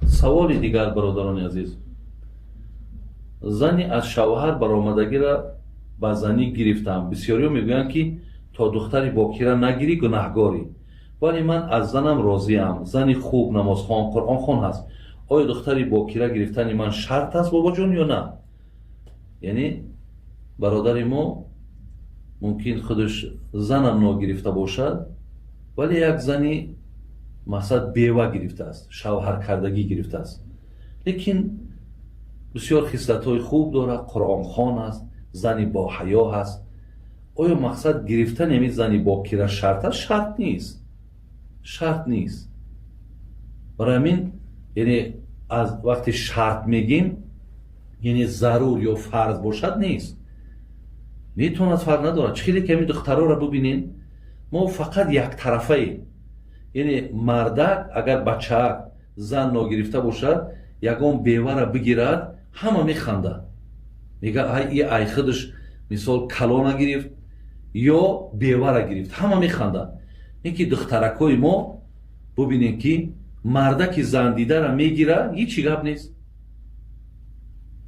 Саволи дигар, бародарони азиз, зани аз шавҳар баромадагиро ба занӣ гирифтам. Бисёриҳо мегӯянд, ки то духтари бокира нагирӣ, гунаҳгорӣ. Вале ман аз занам розиам. Зани хуб, намозхон, қуръонхон ҳаст. Оё духтари бокира гирифтани ман шарт аст, бобоҷон, ё на? Яъне бародари мо мумкин худаш занам ногирифта бошад, вале як зани мақсад бева гирифтааст, шавҳаркардагӣ гирифтааст, лекин бисёр хислатҳои хуб дорад, қуръонхон аст, зани боҳаё ҳаст. Оё мақсад гирифтани ҳамин зани бокира шарт аст? Шарт нест, шарт нест. Барои ҳамин, яъне аз вақте шарт мегим, яъне зарур ё фарз бошад нест, метавонад, фарқ надорад. Чӣ хеле ки ҳамин духтароро бубинем, мо фақат яктарафаем. Яъне мардак агар бачаак зан ногирифта бошад, ягон бевара бигирад, ҳама механдад, мега ай и ай худаш мисол калона гирифт ё бевара гирифт, ҳама механдад. Ин ки духтаракҳои мо бубинем, ки мардаки зандидара мегирад, ҳичи гап нест.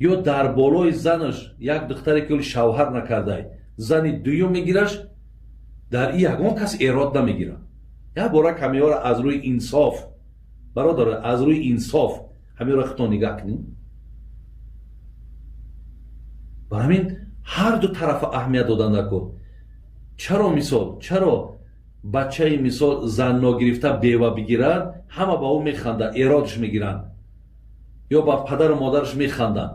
Ё дар болои занаш як духтаре ки шавҳар накардай, зани дуюм мегираш, дар и ягон кас эрод намегирад. Як бора камиёра аз рӯи инсоф, бародар, аз рӯи инсоф ҳамиёра худтон нигаҳ кунед. Бар ҳамин ҳар ду тарафа аҳамият додан накун. Чаро мисол, чаро бачаи мисол зан ногирифта бева бигирад, ҳама ба ӯ механданд, эродаш мегиранд ё ба падару модараш механданд,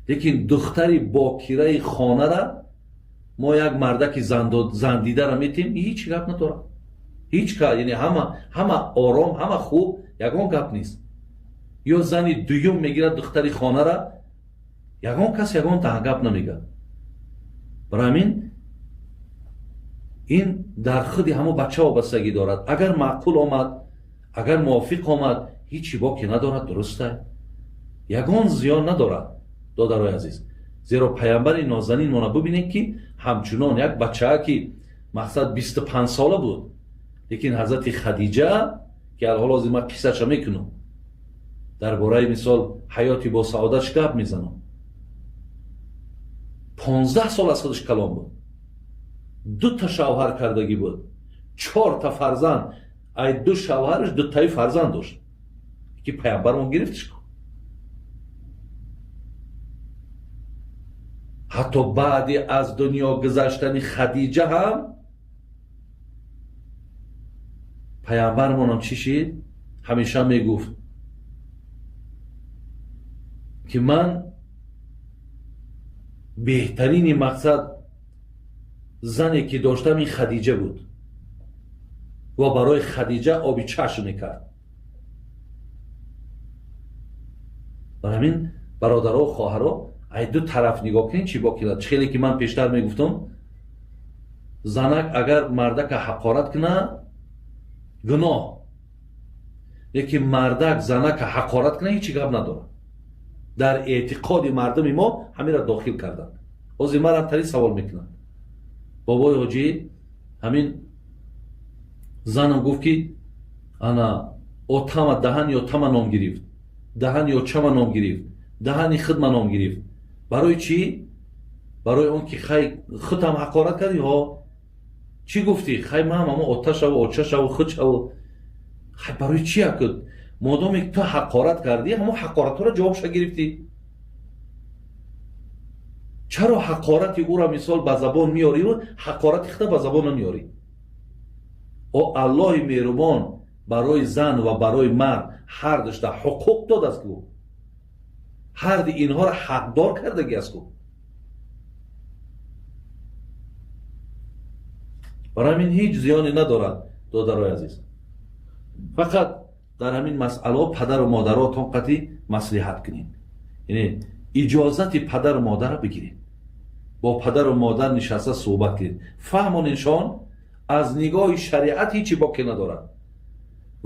лекин духтари бокираи хонара мо як мардаки зандидара метем, ҳеҷ гап надорад, ҳеҷ ка, яъне ҳама ором, ҳама хуб, ягон гап нест. Ё зани дуюм мегирад духтари хонара, ягон кас ягон гап намегӯяд. Барои ҳамин ин дар худи ҳамон бача вобастагӣ дорад. Агар маъқул омад, агар мувофиқ омад, ҳичи боке надорад, дуруста, ягон зиён надорад, додарои азиз. Зеро паямбари нозанин мона бубинед, ки ҳамчунон як бачаа ки мақсад 25 сола буд, лекин ҳазрати Хадиҷа, ки алҳол ҳозир ман қиссаша мекунам, дар бораи мисол ҳаёти босаодатш гап мезанам, 15 сол аз худаш калон буд, дута шавҳар кардагӣ буд, чорта фарзанд, ай ду шавҳараш дутаи фарзанд дошт, ки паямбармон гирифтиш ку. Ҳатто баъди аз дунё гузаштани Хадиҷа ҳам паямбармонам чӣ шид? Ҳамеша мегуфт, ки ман беҳтарини мақсад зане ки доштам ин Хадиҷа буд ва барои Хадиҷа оби чашм мекард. Бар ҳамин бародаро, хоҳаро, ай ду тараф нигоҳ кунед, чӣ боки дорад. Чӣ хеле ки ман пештар мегуфтам, занак агар мардака ҳақорат кунад, гуноҳ, лекин мардак занака ҳақорат кунад, ҳеҷ гап надорад. Дар эътиқоди мардуми мо ҳаминро дохил карданд. Ҳозир марам тари савол мекунанд, бобои ҳоҷӣ, ҳамин занам гуфт, ки ана отама даҳан ё тама ном гирифт, даҳан ё чама ном гирифт, даҳани худма ном гирифт. Барои чӣ? Барои он ки хай худам ҳақорат кардӣ, ҳо чӣ гуфтӣ? Хай ман ҳамо ота шаву оча шаву худ шаву. Хай барои чӣ акуд? Модоме ту ҳақорат кардӣ, ҳамо ҳақоратҳоро ҷавобша гирифтӣ. Чаро ҳақорати ӯро мисол ба забон меорӣ, ҳақорати худа ба забон намеорӣ? О Аллоҳи меҳрубон барои зан ва барои мард ҳар душта ҳуқуқ додааст ку, ҳарди инҳоро ҳақдор кардагӣ аст ку. Барои ҳамин ҳеҷ зиёне надорад, додарои азиз. Фақат дар ҳамин масъалаҳо падару модаротон қатъи маслиҳат кунед, яъне иҷозати падару модарро бигиред, бо падару модар нишаста суҳбат кунед, фаҳмонедшон аз нигоҳи шариат ҳечи боке надорад,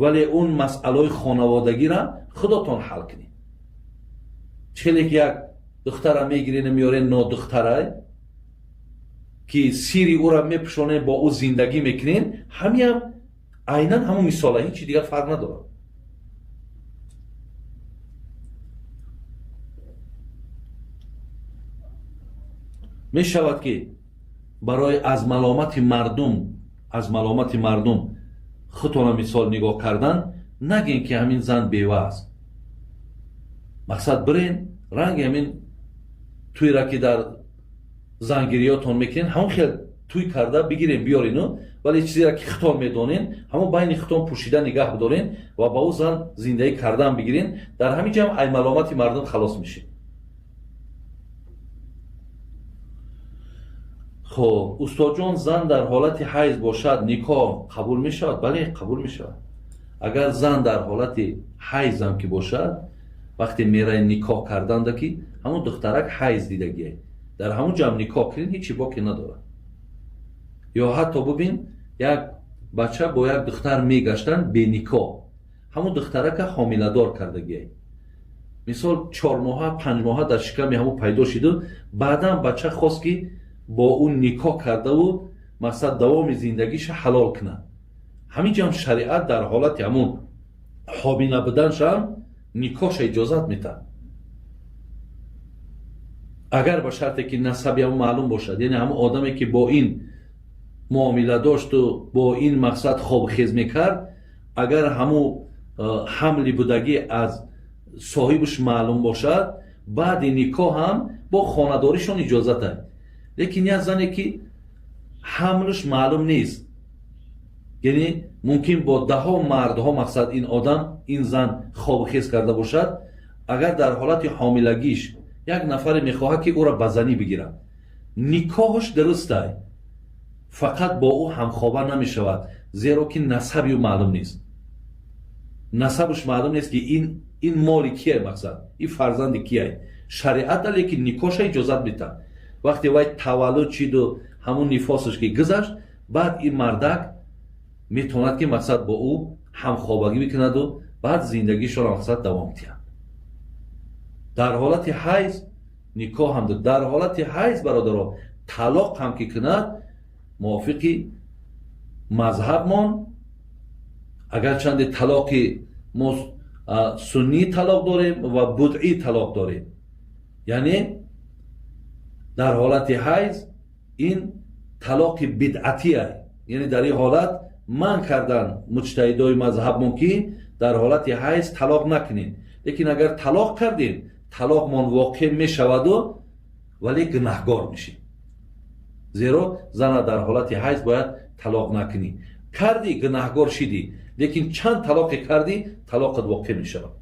вале он масъалаҳои хонаводагиро худотон ҳал кунед. Хеле ки як духтара мегирен, меорен, нодухтарай ки сири ӯра мепӯшонем, бо ӯ зиндагӣ мекунем, ҳамиам айнан ҳамон мисола, ҳечи дигар фарқ надорад. Мешавад ки барои аз маломати мардум худтона мисол нигоҳ кардан, нагем ки ҳамин зан бева аст. Мақсад, бирен, ранги ҳамин тӯйра ки дар зангириётон мекунен, ҳамон хел тӯй карда бигирем, биёрену, вале чизеро ки худтон медонен, ҳамон байни худтон пӯшида нигаҳ бидорен ва ба ӯ зан зиндагӣ кардан бигирен. Дар ҳамин ҷам ай маломати мардум халос мешед. Хоб, устодҷон, зан дар ҳолати ҳайз бошад, никоҳ қабул мешавад? Бале, қабул мешавад. Агар зан дар ҳолати ҳайзам ки бошад, вақте мерай никоҳ карданда, ки ҳамон духтарак ҳайз дидагие, дар ҳамон ҷам никоҳ кунед, ҳечи боке надорад. Ё ҳатто бубин, як бача бо як духтар мегаштанд беникоҳ, ҳамон духтарака ҳомиладор кардагие. Мисол, 4 моҳа, 5 моҳа дар шиками ҳамон пайдо шиду, баъдан бача хост ки бо ӯ никоҳ кардаву, мақсад, давоми зиндагиша ҳалол кунад. Ҳамин ҷам шариат дар ҳолати ҳамун ҳомила буданшам никоҳша иҷозат метаҳад, агар ба шарте ки насаби ҳамун маълум бошад, яъне ҳамун одаме ки бо ин муомила дошту бо ин, мақсад, хобхез мекард, агар ҳамун ҳамли будагӣ аз соҳибаш маълум бошад, баъди никоҳ ҳам бо хонадоришон иҷозат аст. Лекин як зане ки ҳамлаш маълум нест, яъне мумкин бо даҳо мардҳо, мақсад, ин одам, ин зан хобхез карда бошад, агар дар ҳолати ҳомилагиш як нафаре мехоҳад ки ӯро ба занӣ бигирад, никоҳаш дурустай, фақат бо ӯ ҳамхоба намешавад, зеро ки насаби ӯ маълум нест, насабаш маълум нест, ки ин моли кияй, мақсад, ин фарзанди кияй. Шариата лекин никоҳша иҷозат метаҳад. Вақте вай таваллуд шиду ҳамун нифосаш ки гузашт, баъд ин мардак метавонад ки, мақсад, бо ӯ ҳамхобагӣ бикунаду баъд зиндагишонро, мақсад, давом диҳад. Дар ҳолати ҳайз никоҳ ҳам, дар ҳолати ҳайз, бародаро, талоқ ҳам ки кунад, мувофиқи мазҳабмон, агарчанде талоқи мо суннӣ талоқ дорем ва будъӣ талоқ дорем, яъне дар ҳолати ҳайз ин талоқи бидъатия, яъне дар ин ҳолат манъ кардан муҷтаҳидои мазҳабмон ки дар ҳолати ҳайз талоқ накунед. Лекин агар талоқ кардем, талоқмон воқеъ мешаваду, вале гунаҳгор мешем, зеро зана дар ҳолати ҳайз бояд талоқ накунӣ. Кардӣ, гунаҳгор шидӣ, лекин чанд талоқе кардӣ, талоқат воқеъ мешавад.